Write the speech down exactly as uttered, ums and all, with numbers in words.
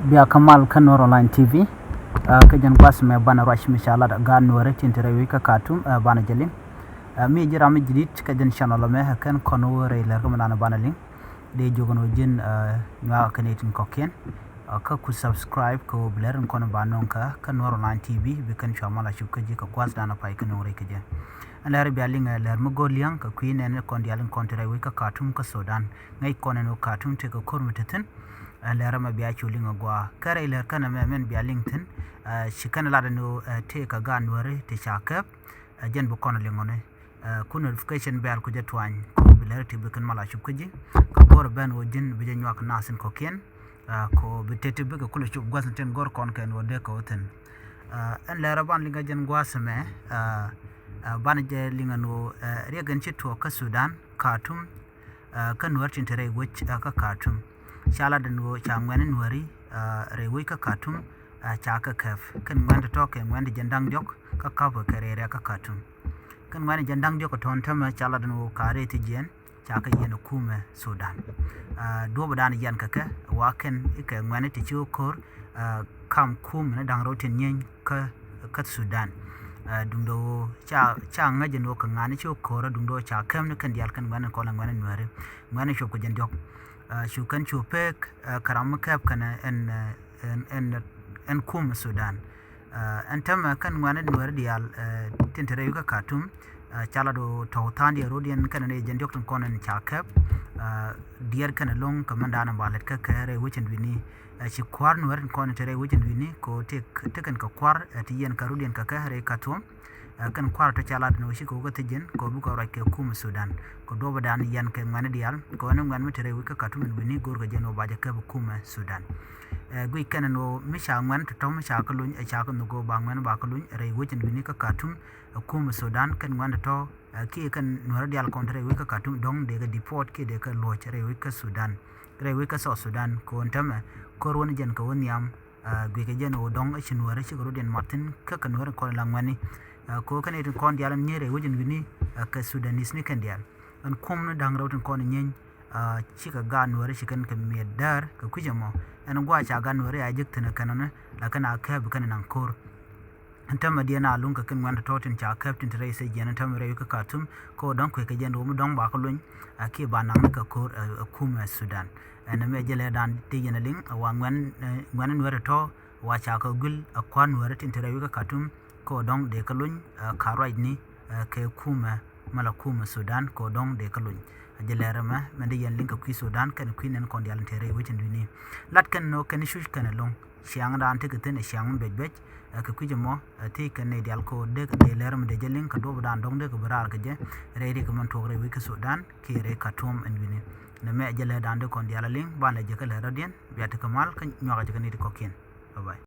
Bia kä mal kä Nuer Online T V. Kä jɛn gua̱th mɛ banɛ ruac mi ca lat gaat Nuääri tin te rɛy wec kä Khartoum, banɛ jɛ liŋ. Mi ji̱ ram mi jidit kä jɛn channel mɛ, kɛn kɔn wä rɛy lɛr kä mi dan banɛ liŋ. Dee jiök ɛn ɣöö ji̱n nyuak kɛ nɛy tin kɔ̱kiɛn. Kä ku subscribe kɛ ɣöö bi lɛr in kɔn ba nöŋ kä kä Nuer Online T V, bi kɛn cua mal a cop kä ji̱ kɛ gua̱th dan a pay kä nöŋ rɛy kä jɛ. Ɛn lɛr bia liŋ ɛ lɛr mi go̱o̱r lia̱ŋ kɛ kui̱ nɛn kɔn diaal in kɔn te rɛy wec kä Khartoum kä Sudan. Ŋäc kɔn ɛn ɣöö Khartoum tëëkɛ ko̱r mi te thi̱n. Ɛn lɛr ɛmɛ bia cu liŋ ɛ gua̱a̱. Kä rɛy lɛr kɛn ɛmɛ mɛn bia liŋ thi̱n, ci kɛn lat ɛn ɣöö tëëkɛ gaat Nuääri ti ca kɛp. Ɛ jɛn bi kɔn liŋ ɔni. Ku notification bell ku jɛ tuany ku bi lɛr ti bi kɛn mal a cop kä ji̱. Kä go̱o̱r ɛ ben ɣöö ji̱n bi jɛ nyuak nath in kɔ̱kiɛn. Ku bi tëë ti bikɛ kulɛ cop gua̱th in tin go̱o̱r kɔn kɛn ɣöö dee kɛ wä thi̱n. Ɛn lɛr ɛ ban liŋ kä jɛn gua̱th ɛmɛ. Banɛ jɛ liŋ ɛn ɣöö riɛk in ci tuɔɔk kä Sudan, Khartoum, kä Nuäär tin te rɛy wec kä Khartoum. Ca lat ɛn ɣöö ca ŋuɛ̈ni Nuääri rɛy wec kä Khartoum ca kɛ kɛp. Kɛn ŋuɛ̈ni tɔ̱tɔ̱ kɛ ŋuɛ̈ni ti jiɛn da̱ŋ diɔ̱k kä käp kɛ rɛy riɛk kä Khartoum. Kɛn ŋuɛ̈ni jiɛn da̱ŋ diɔ̱k kɛ tɔ̱ ɛn täämɛ ca lat ɛn ɣöö ka rɛy ti jiɛn ca kɛ yiɛn ɛ kumɛ Sudan. Duɔ̱ɔ̱p dan yiɛn kɛ kɛ wa kɛn ikɛ ŋuɛ̈ni ti ci wä ko̱r kam kumɛ ni da̱ŋ rɛw tin nyieeny kä kä Sudan. Duundɛ ɣöö ca ca ŋäc ɛn ɣöö kɛ ŋa̱ni ci wä ko̱r, duundɛ ɣöö ca kɛm ni kɛn diaal kɛn ŋuɛ̈ni kɔn ɛ ŋuɛ̈ni Nuääri. Ŋuɛ̈ni cop kɛ jiɛn diɔ̱k. Cu kɛn cu pek ɛ kɛ ram mi kɛp kɛn ɛn ɛn ɛn ɛn kumɛ Sudan. Ɛn täämɛ kɛn ŋuɛ̈ni Nuääri diaal tin te rɛy wec kä Khartoum. Ca lat ɣöö tɔ̱ tha̱a̱ŋdiɛn rɔ̱diɛn kɛn ni jiɛn diɔ̱k tin kɔn ɛn ca kɛp. Diɛɛr kɛn ɛlɔ̱ŋ kɛ mɛn daanɛ ba lät kä kɛ rɛy wec ɛn wi̱ni. Ci kua̱r Nuääri tin kɔn te rɛy wec ɛn wi̱ni kɛ ɣöö tëë kɛn kɛ kua̱r ti yiɛn kɛ rɔ̱diɛn kɛ kɛ rɛy Khartoum. Kɛn kua̱r tɔ̱ ca lat ɛn ɣöö cikɛ wä kä thi̱jiɛn kɛ ɣöö bikɛ ruac kɛ kumɛ Sudan. Kɛ duɔ̱ɔ̱p dan yiɛn kɛ ŋuɛ̈ni diaal kɛ ɣöö ni ŋuɛ̈ni mi te rɛy wec kä Khartoum ɛn wi̱ni go̱o̱rkɛ jɛ ɛn ɣöö ba jɛ kɛp ɛ kumɛ Sudan. Guic kɛn ɛn ɣöö mi ca ŋuɛ̈ni tɔ̱tɔ̱ mi ca kɛ luny ɛ ca kɛ nhök ɣöö ba ŋuɛ̈ni ba kɛ luny rɛy wec ɛn wi̱ni kä Khartoum ɛ kumɛ Sudan. Kɛn ŋuɛ̈ni tɔ̱tɔ̱ kiɛ kɛn Nuääri diaal kɔn te rɛy wec kä Khartoum dɔ̱ŋ dee kɛ deport kiɛ dee kɛ luɔ̱c rɛy wec kä Sudan, rɛy wec kä South Sudan. Kɛ ɣöö ɛn täämɛ ko̱r wä ni jɛn kɛ wä nhiam. Guic kɛ jɛn ɣöö dɔ̱ŋ ci Nuääri cikɛ rɔ̱diɛn mat thi̱n kä kɛ Nuääri kɔn la ŋuɛ̈ni. Kɛ ɣöö kɛn i̱ tin kɔn diaal ɛn nyieeny rɛy wec ɛn wi̱ni kɛ Sudanese ni kɛn diaal. Ɛn kum ni da̱ŋ rɛw tin kɔn nyieeny cikɛ gaat Nuääri ci kɛn kɛ miɛt däär kɛ kui̱c ɛmɔ. Ɛn gua̱a̱ ca gaat Nuääri a jek thi̱n ɛ kɛn ɔni, lakin a kɛp bi kɛn ɛ naŋ ko̱r. Ɛn täämɛ diɛn a luŋ kɛ kɛn ŋuɛ̈ni tɔ̱tɔ̱ tin ca kɛp tin te rɛy thi̱jiɛn ɛn täämɛ rɛy wec kä Khartoum kɛ ɣöö dɔ̱ŋ kui̱c kɛ jɛn ɣöö mi dɔ̱ŋ ba kɛ luny. Kiɛ ba naŋ ni kɛ ko̱r ɛ kumɛ Sudan. Ɛn ɛmɛ jɛ lɛ dan te yɛn ɛ liŋ ɛ wa ŋuɛ̈ni Nuääri tɔ̱tɔ̱ wa ca kɛ guil ɛ kua̱r Nuääri tin te rɛy wec kä Khartoum kɛ ɣöö dɔ̱ŋ dee kɛ luny ɛ ka ruacni kɛ kumɛ mala kumɛ Sudan kɛ ɣöö dɔ̱ŋ dee kɛ luny. A jɛ lɛr ɛmɛ mɛn dee yɛn liŋ kɛ kui̱ Sudan kɛn kui̱ nɛn kɔn diaal in te rɛy wec ɛn wi̱ni. Lat kɛn nɔ kɛn cuc kɛn ɛlɔ̱ŋ. Ciaŋdan tekɛ thi̱n ɛ ciaŋ mi bɛc bɛc. Kɛ kui̱c ɛmɔ ɛ ti kɛn nɛy diaal kɛ ɣöö dee kɛ dee lɛr mi dee jɛ liŋ kɛ duɔ̱ɔ̱p dan dɔ̱ŋ dee kɛ bi raar kɛ jɛ rɛy riɛk mɛn tuɔɔk rɛy wec kä Sudan kiɛ rɛy Khartoum ɛn wi̱ni. Nɛmɛ ɛ jɛ lɛr dan dee kɔn diaal ɛ liŋ banɛ jɛ kä lɛr rɔ̱diɛn bia tekɛ mal kä nyuakɛ jɛ kɛ nɛy ti kɔ̱kiɛn. Bye bye.